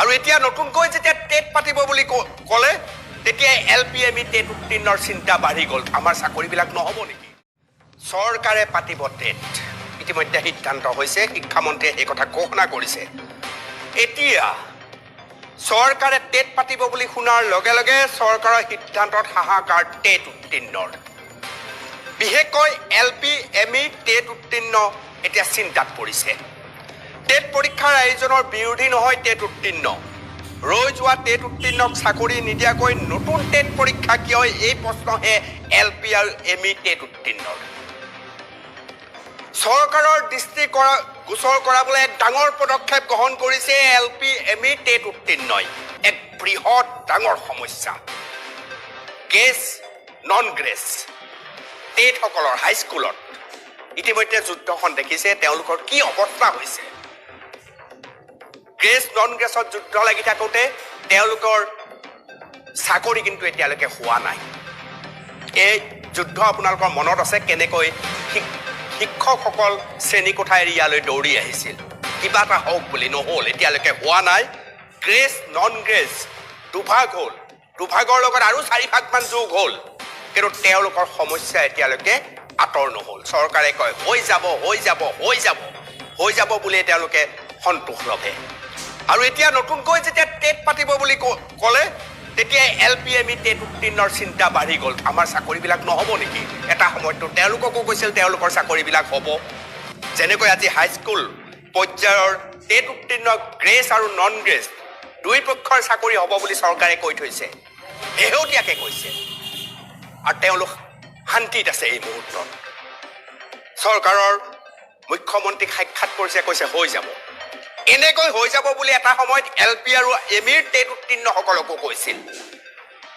আৰু এতিয়া নতুনকৈ যেতিয়া টেট পাতিব বুলি ক'লে, তেতিয়া L P, M E TET উত্তীৰ্ণৰ চিন্তা বাঢ়ি গ'ল। আমাৰ চাকৰিবিলাক নহ'ব নেকি? চৰকাৰে পাতিব টেট, ইতিমধ্যে সিদ্ধান্ত হৈছে, শিক্ষামন্ত্ৰীয়ে এই কথা ঘোষণা কৰিছে। এতিয়া চৰকাৰে টেট পাতিব বুলি শুনাৰ লগে লগে চৰকাৰৰ সিদ্ধান্তত হাহাকাৰ টেট উত্তীৰ্ণৰ। বিশেষকৈ L P, M E TET উত্তীৰ্ণ এতিয়া চিন্তাত পৰিছে। টেট পৰীক্ষাৰ আয়োজনৰ বিৰোধী নহয় টেট উত্তীৰ্ণ। ৰৈ যোৱা টেট উত্তীৰ্ণক চাকৰি নিদিয়াকৈ নতুন টেট পৰীক্ষা কিয়, এই প্ৰশ্নহে এল পি আৰু এম ই টেট উত্তীৰ্ণৰ। চৰকাৰৰ দৃষ্টি কৰা গোচৰ কৰাবলৈ এক ডাঙৰ পদক্ষেপ গ্ৰহণ কৰিছে L P, M E TET উত্তীৰ্ণই। এক বৃহৎ ডাঙৰ সমস্যা গ্ৰেছ, নন গ্ৰেছ টেটসকলৰ হাইস্কুলত। ইতিমধ্যে যুদ্ধখন দেখিছে, তেওঁলোকৰ কি অৱস্থা হৈছে। গ্ৰেছ, নন গ্ৰেছত যুদ্ধ লাগি থাকোঁতে তেওঁলোকৰ চাকৰি কিন্তু এতিয়ালৈকে হোৱা নাই। এই যুদ্ধ আপোনালোকৰ মনত আছে, কেনেকৈ শিক্ষকসকল শ্ৰেণীকোঠা এৰি ইয়ালৈ দৌৰি আহিছিল কিবা এটা হওক বুলি। নহ'ল, এতিয়ালৈকে হোৱা নাই। গ্ৰেছ, নন গ্ৰেছ দুভাগ হ'ল, দুভাগৰ লগত আৰু চাৰিভাগমান যোগ হ'ল, কিন্তু তেওঁলোকৰ সমস্যা এতিয়ালৈকে আঁতৰ নহ'ল। চৰকাৰে কয় হৈ যাব, হৈ যাব, হৈ যাব, হৈ যাব বুলিয়ে তেওঁলোকে সন্তোষ লভে। আৰু এতিয়া নতুনকৈ যেতিয়া টেট পাতিব বুলি ক'লে, তেতিয়া L P, M E TET উত্তীৰ্ণৰ চিন্তা বাঢ়ি গ'ল। আমাৰ চাকৰিবিলাক নহ'ব নেকি? এটা সময়ততো তেওঁলোককো কৈছিল তেওঁলোকৰ চাকৰিবিলাক হ'ব। যেনেকৈ আজি হাইস্কুল পৰ্যায়ৰ টেট উত্তীৰ্ণ গ্ৰেছ আৰু নন গ্ৰেছ দুই পক্ষৰ চাকৰি হ'ব বুলি চৰকাৰে কৈ থৈছে, শেহতীয়াকে কৈছে, আৰু তেওঁলোক শান্তিত আছে এই মুহূৰ্তত। চৰকাৰৰ মুখ্যমন্ত্ৰীক সাক্ষাৎ কৰিছে, কৈছে হৈ যাব। এনেকৈ হৈ যাব বুলি এটা সময়ত এল পি আৰু এম ইৰ টেট উত্তীৰ্ণসকলকো কৈছিল।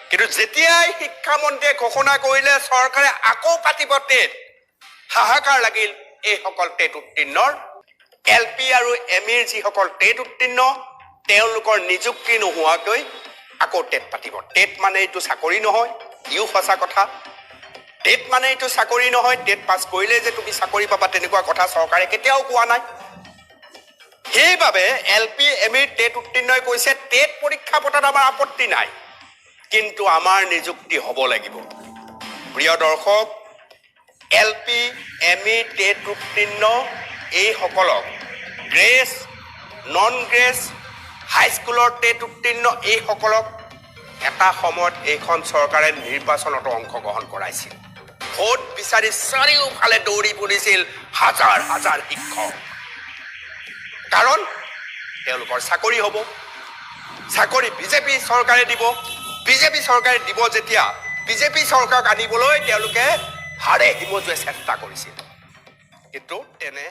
কিন্তু যেতিয়াই শিক্ষামন্ত্ৰীয়ে ঘোষণা কৰিলে চৰকাৰে আকৌ পাতিব টেট, হাহাকাৰ লাগিল এইসকল টেট উত্তীৰ্ণৰ। এল পি আৰু এম ইৰ যিসকল টেট উত্তীৰ্ণ, তেওঁলোকৰ নিযুক্তি নোহোৱাকৈ আকৌ টেট পাতিব। টেট মানে এইটো চাকৰি নহয়, ইও সঁচা কথা। টেট মানে এইটো চাকৰি নহয়। টেট পাছ কৰিলেই যে তুমি চাকৰি পাবা, তেনেকুৱা কথা চৰকাৰে কেতিয়াও কোৱা নাই। সেইবাবে এল পি, এম ইৰ টেট উত্তীৰ্ণই কৈছে, টেট পৰীক্ষা পতাত আমাৰ আপত্তি নাই, কিন্তু আমাৰ নিযুক্তি হ'ব লাগিব। প্ৰিয় দৰ্শক, L P, M E TET উত্তীৰ্ণ এইসকলক, গ্ৰেছ, নন গ্ৰেছ, হাইস্কুলৰ টেট উত্তীৰ্ণ এইসকলক এটা সময়ত এইখন চৰকাৰে নিৰ্বাচনতো অংশগ্ৰহণ কৰাইছিল। ভোট বিচাৰি চাৰিওফালে দৌৰি ফুৰিছিল হাজাৰ হাজাৰ শিক্ষক। কাৰণ তেওঁলোকৰ চাকৰি হ'ব, চাকৰি বিজেপি চৰকাৰে দিব। বিজেপি চৰকাৰে দিব যেতিয়া, বিজেপি চৰকাৰক আনিবলৈ তেওঁলোকে হাড়ে হিমজুৱে চেষ্টা কৰিছিল। কিন্তু তেনে